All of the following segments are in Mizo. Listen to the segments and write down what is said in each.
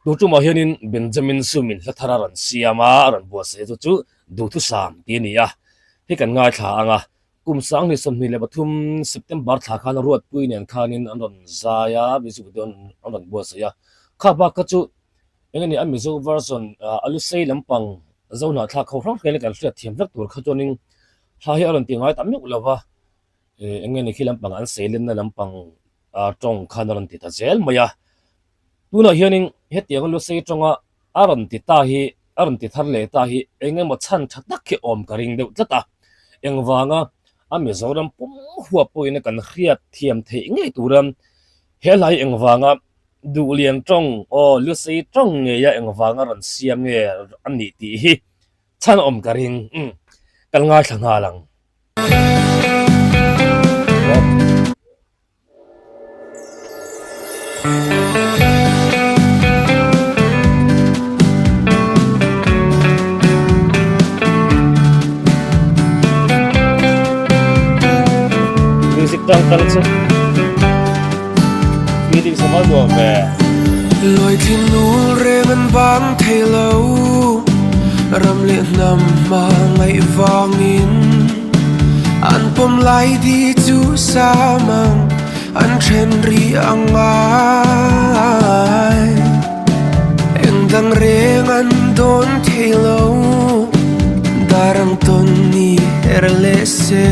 Tu tumah hianin Benjamin Sumin hla thar a rawn siam a, a rawn buatsaih chu chu duhthusam tih a ni a, hei kan ngaithla ang a, kum 2023 September thla khan Ruatpui nen khanin an rawn zai a, music video an rawn buatsaih a, kha bak kha chu eng nge ni a Mizo version a lusei lampang Zohnahthlak ho hrang hrang hian kan hriat thiam vek tur kha chuanin hla hi a rawn ti ngai ta meuh lo va. Eng nge ni khi lampang an seilenna lampang tawng khan a rawn ti ta zel mai a. Tunah hianin hetianga Lusei tawnga a rawn ti ta hi, a rawn ti thar leh ta hi eng emaw chhan tha tak hi awm ka ring deuh tlat a. Engvanga a Mizoram pum huap pawhin kan hriat thiam theih ngei tura he hla hi engvanga Duhlian tawng aw Lusei tawng ngeia engvanga rawn siam nge a nih tih hi chhan awm ka ring. Umm kan ngaithla nghal ang. Music tang tang chu feeling sama nuam ve. Loi thin nul reng an bang thei lo Ram leh hnam hma ngaih vangin An pawm lai di chu samang An then ri ang ngai Eng dang reng an dawn thei lo Darang tawn ni her leh se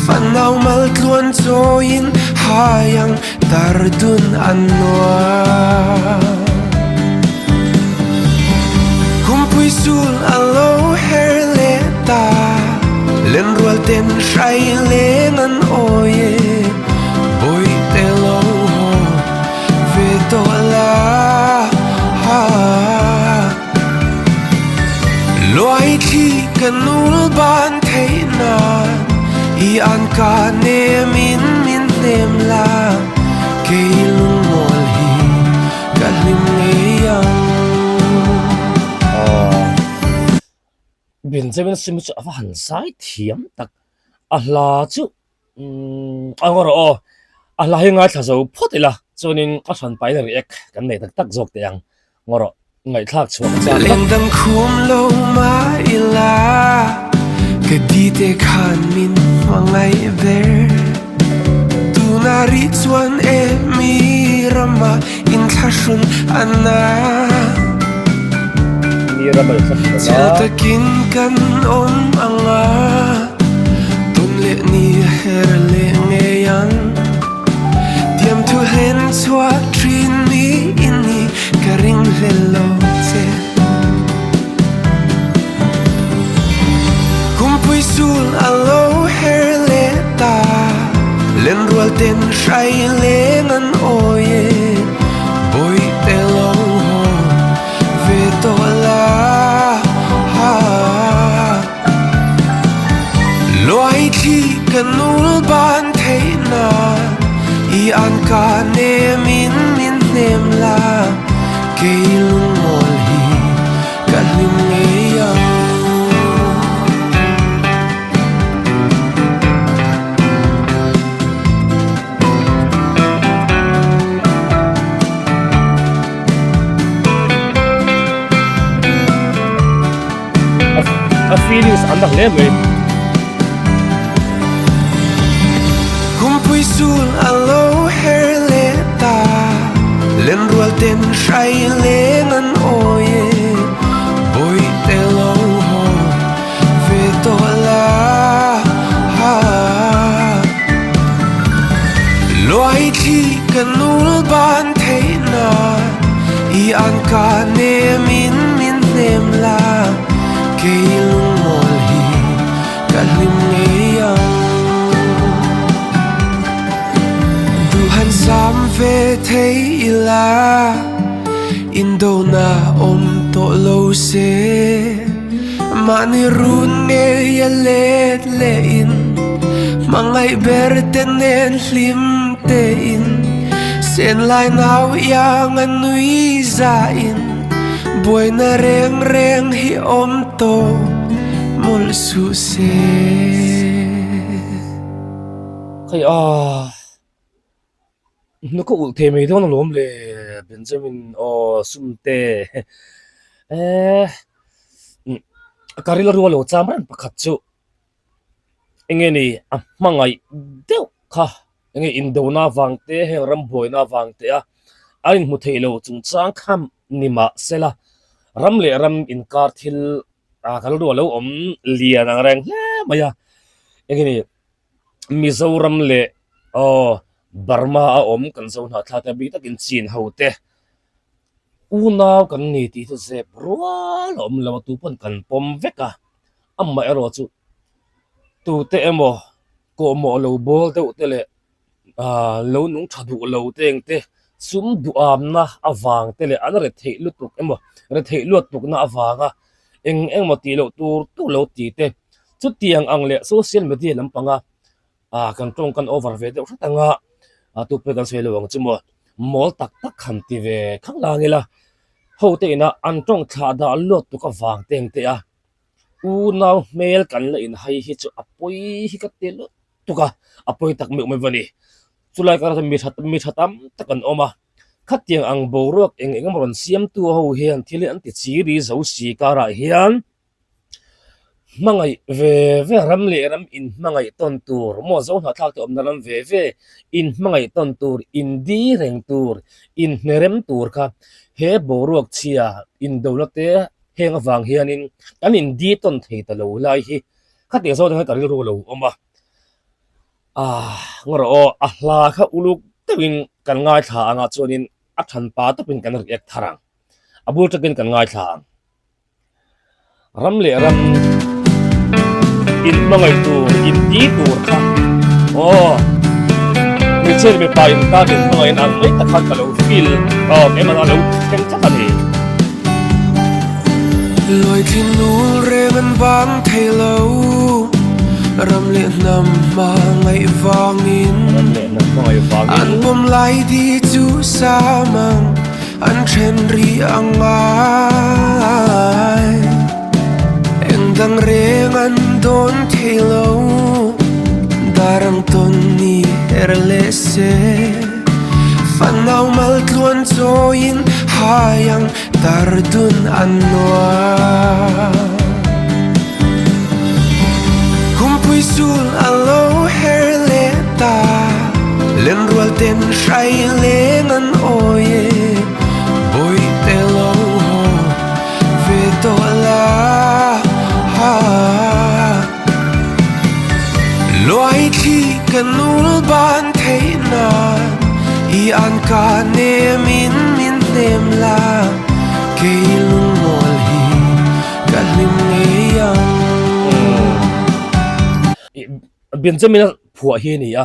Fanau mal tluan chawiin Hayang tar dun an nuam Kumpui sul a lo her leh ta Lenrual ten hrai leng an awi e Bawihte lo haw ve tawh la Luai thli ka nul ban theih nan I an ka nem in min hnem la Kei lungmawl hi ka hlim ngei ang. Benjamin Sim chu a va han zai thiam tak a hla chu umm a ngaw rawh aw a hla hi ngaithla zo phawt ila chuanin a hran pahin react kan nei tak tak zawk teh ang ngaw rawh ngaihthlak chhuah ka chak tlat. Lengdang khum lo mah ila ka di te khan min hmangaih ber tuna rih chuan e mi rama inthlahrun a na Mi rama inthlahrun a na. Chhel takin kan awm anga tun leh ni her leh ngei ang. Tiam thu hlen chhuah thin mi in ni ka ring hlel lo che. Kumpui sul a lo her leh ta Lenrual ten hrai leng an awi e Bawihte lo haw ve tawh la. Luai thli ka nul ban theih nan I an ka nem in min hnem la Kei lungmawl hi ka hlim ngei ang. A feelings an dak hle mai. Kumpui sul a lo her leh ta Lenrual ten hrai leng an awi e Bawihte lo haw ve tawh la Luai thli ka nul ban theih nan I an ka nem in min hnem la Kei lungmawl hi ka hlim ngei ang Duhan sam ve thei ila Indona awm tawh lo se Mahni run ngei a let leh in Hmangaih ber te nen hlim te in Sen lai nau iang a nui za in Buaina reng reng hi awm tawh mawlh suh se. Khai a. Hnuk a ulh thei mai dawn alawm le Benjamin aw sum te eh ka rilru a lo cham reng pakhat chu enge ni a hmangaih deuh kha enge indona avang te heng ram buaina avang te a a inhmu theih lo chungchang kha ni mah sela ram leh ram inkar thil ah ka rilru a lo awm lian ang reng hle mai a enge ni. Mizoram leh aw Burma a awm kan zo hnahthlak te bik takin chin ho te unau kan ni tih chu zep rual a awm lo a tu pawn kan pawm vek a amaherawh chu tute emaw kawhmawh lo bawl deuh te leh ah lo nung tha duh lo te eng te sum duhamna avang te leh an retheih lutuk emaw retheih luat tukna avanga eng engmaw tih loh tur tur lo ti te chutiang ang leh social media lampanga ah kan tawng kan over ve deuh hret anga ah tu pawh kan sawi lo ang chu maw mawl tak tak han ti ve khang lang ila ho te ina an tawng thlah dah luat tuk avang te ang te a unau hmel kan la inhai hi chu a pawi hi ka ti lutuk. tuk a, a pawi tak meuh mai va ni. Chulai karah chuan mi tha mi tha tam tak an awm a, khatiang ang boruak eng eng emaw rawn siamtu ho hian thil hi an ti chiri zo si karah hian hmangaih ve ve ram leh ram inhmangaih tawn tur maw zo hnahthlak te awmna ram ve ve inhmangaih tawn tur indi reng tur inhnerem tur kha he boruak chhia indona te heng avang hianin kan indi tawn thei ta lo lai hi Khatiang zawng hian ka rilru lo awm a, ah ngaw aw a hla kha uluk deuhin kan ngaithla ang a chuanin a than pa tawpin kan react thar ang, a bul takin kan ngaithla ang. Ram leh ram inhmangaih tur inti tur kha aw hmeichhia leh mipa inkar inhmangaih ang mai tak khan ka lo feel aw keimah a lo thleng tlat a ni. Lawithlin nul reng an bang thei lo, ram leh hnam hmangaih vangin. An pawm lai di chu sam ang, an then ri a ngai. Eng dang reng an dawn thei lo, dar ang tawn ni her leh se. Fanau mal tluan chawiin hai ang tar dun an nuam. Kumpui sul a lo her leh ta, lenrual ten hrai leng an awi e, bawihte lo haw ve tawh la. Luai thli ka nul ban theih nan i an ka nem in min hnem la kei lungmawl hi ka hlim ngei ang. Benjamin-a phuah hi a ni a,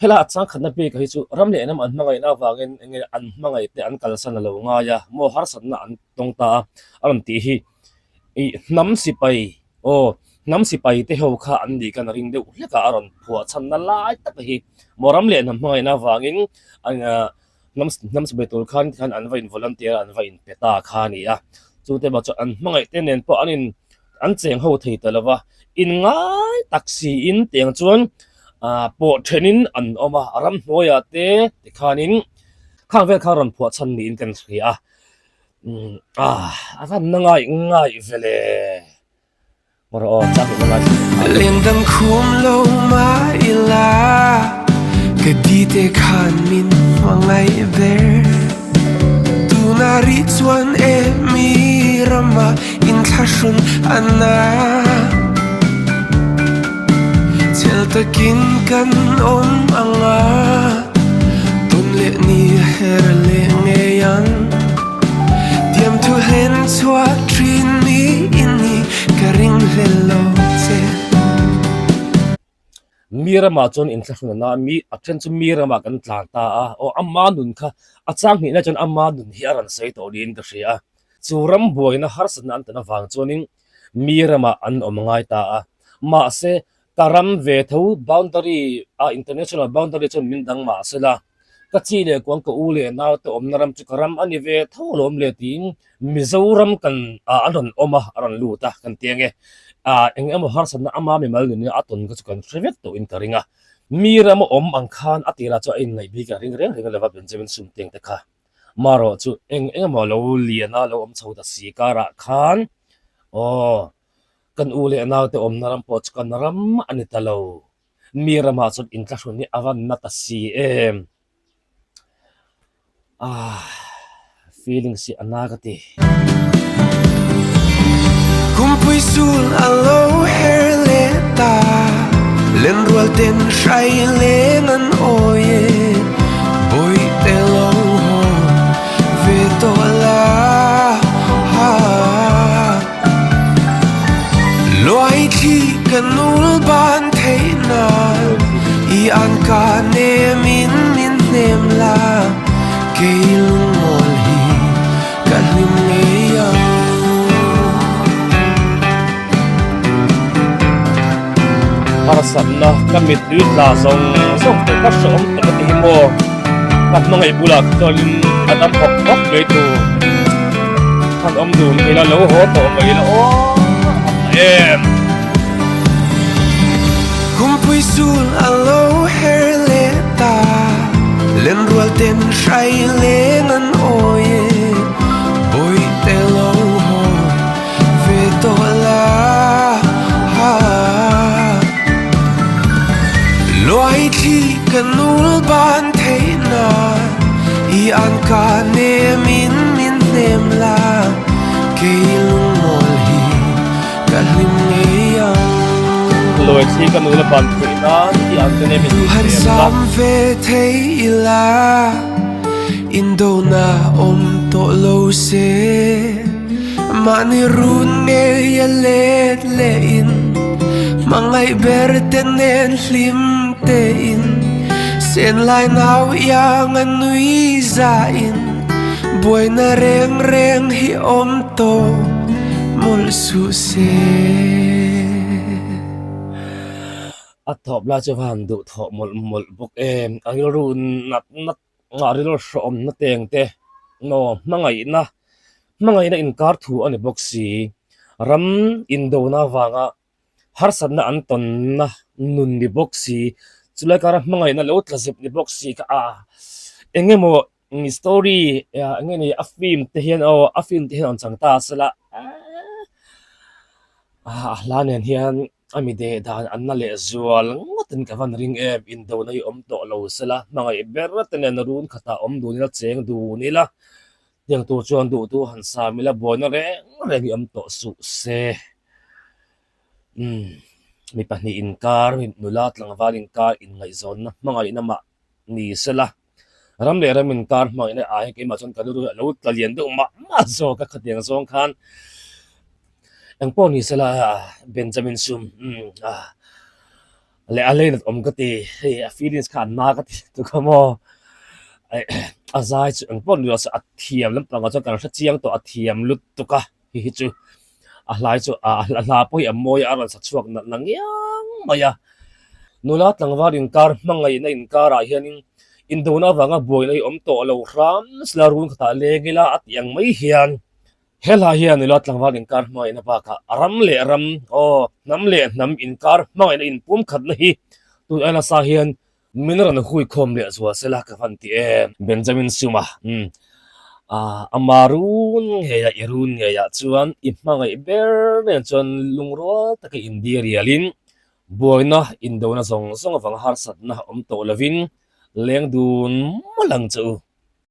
helai a changkhatna bik hi chu ram leh hnam an hmangaihna avangin enge an hmangaih te an kalsan a lo ngai a, maw harsatna an tawng ta a, a rawn tih hi ih hnam sipai Aw, hnam sipai te ho kha an nih kan ring deuh hlek a, a rawn phuah chhanna lai tak hi maw ram leh hnam hmangaihna avangin hnam hnam sipai tur khan khan an va in volunteer a, an va in pe ta kha a ni a. Chu te bak chu an hmangaih te nen pawh an in an cheng ho thei ta lo va, in ngai tak siin tiang chuan ah pawh thenin an awm a, ramhnuaiah te tikhanin khang vel kha rawn phuah chhan niin kan hria a. Ah, a van na ngai ngai vele. Mawra aw, chak na ngai. Lendang khum lo mah ila, ka di te khan min hmangaih ber. Tuna rih chuan e mi rama inthlahrun a na. Chhel takin kan awm anga, tawn leh ni her leh ngei ang. Tiam thu hlen chhuah thin mi in ni ka ring hlel lo che. Mi ramah chuan inthlahrun a na a, mi a then chu mi ramah kan tlan ta a, aw ama nun kha a chang hnihna chuan ama nun hi a rawn sawi tawh niin ka hria a, chu ram buaina harsatna an tan avang chuanin mi ramah an awm ngai ta a, mahse ka ram ve tho boundary a international boundary chuan min dang mah se la, ka chi leh kuang ka u leh nau te awmna ram chu ka ram a ni ve tho alawm le tiin Mizoram kan ah an rawn awm a, a rawn lut a kan ti ange, ah eng emaw harsatna ama mimal nunna a tawn kha chu kan hre vek tawhin ka ring a. Mi ram a awm ang khan a tirah chuan a inngaih bik a ring reng reng lova Benjamin Sumteng te kha. Marawh chu eng eng emaw lo lian a lo awm chho ta si karah khan aw kan u leh naute awmna ram pawh chu kan ram a ni ta lo. Mi ramah chuan inthlahrun hi a van na ta si em. Ah feelings hi a na ka ti. Kumpui sul a lo her leh ta, Lenrual ten hrai leng an awi e, Bawihte lo haw ve tawh la. Luai thli ka nul ban theih nan I an ka nem in min hnem la Kei lungmawl hi ka hlim ngei ang. Harsatna ka mittui tla zawng zawng te ka hreawm tak a ti hi maw? Ka hmangaih bulah ka chuanin a dam hawk hawk mai tur. Han awm dun ila lo haw tawh mai ila aw a tha em. Kumpui sul a lo her leh ta, Lenrual ten hrai leng an awi e, Bawihte lo haw ve tawh la. Luai thli ka nul ban theih nan I an ka nem in min hnem la, Kei lungmawl hi ka hlim ngei ang. Luai thli ka nul ban theih nan I an ka nem in min Han hnem la. sam ve thei ila Indona awm tawh lo se. Mahni run ngei a let leh in Hmangaih ber te nen hlim te in Sen lai nau iang a nui za in Buaina reng reng hi awm tawh mawlh suh se. A thawp lai chu va han duh thawh mawlh mawlh bawk em, a rilru nat nat Ngah rilru hrehawmna teng te maw hmangaihna hmangaihna inkar thu a ni bawk si. Ram indona avanga harsatna an tawnna nun ni bawk si, chulai kara hmangaihna lo tla zep ni bawk si kha a eng emaw story eng nge ni a film te hian aw a film te hian a rawn chang ta a sela a hla nen hian. A mi deh dan an na leh zual ngawtin ka van ring em, indona hi awm tawh lo sela, hmangaih ber te nen run khatah awm dun ila, cheng dun ila, tiang tur chuan duhtu han sam ila, buaina reng reng hi awm tawh suh se. Umm, mi pahnih inkar, mi nula tlangval inkar inngaihzawnna hmangaihna mah ni sela, ram leh ram inkar hmangaihna ah hian keimah chuan ka rilru hi a lo tla lian deuh mah mah zawk a, khatiang zawng khan Engpawh ni sela Benjamin Sum leh a lei nat awm ka ti hei a feelings kha an na ka ti tuk a maw a zai chu engpawh ni lo se a thiam lampang ah chuan kan hre chiang tawh a thiam lutuk a hei hi chu a hlai chu a hla pawh hi a mawi a a rawn sa chhuak nalh na ngiang mai a nula tlangval inkar hmangaihna inkar ah hianin indona avanga buaina hi awm tawh lo hram sela run khatah leng ila a tih ang mai hian. He hla hian nula tlangval inkar hmangaihna bakah ram leh ram, aw, hnam leh hnam inkar hmangaihna inpumkhatna hi tun ai nasa hian min rawn huikhawm leh zual sela ka van ti em. Benjamin Suma, umm, ama run ngeiah i run ngeiah chuan i hmangaih ber nen chuan lungrual taka indirialin buaina indona zawng zawng avanga harsatna awm tawh lovin leng dun mawlh ang che u.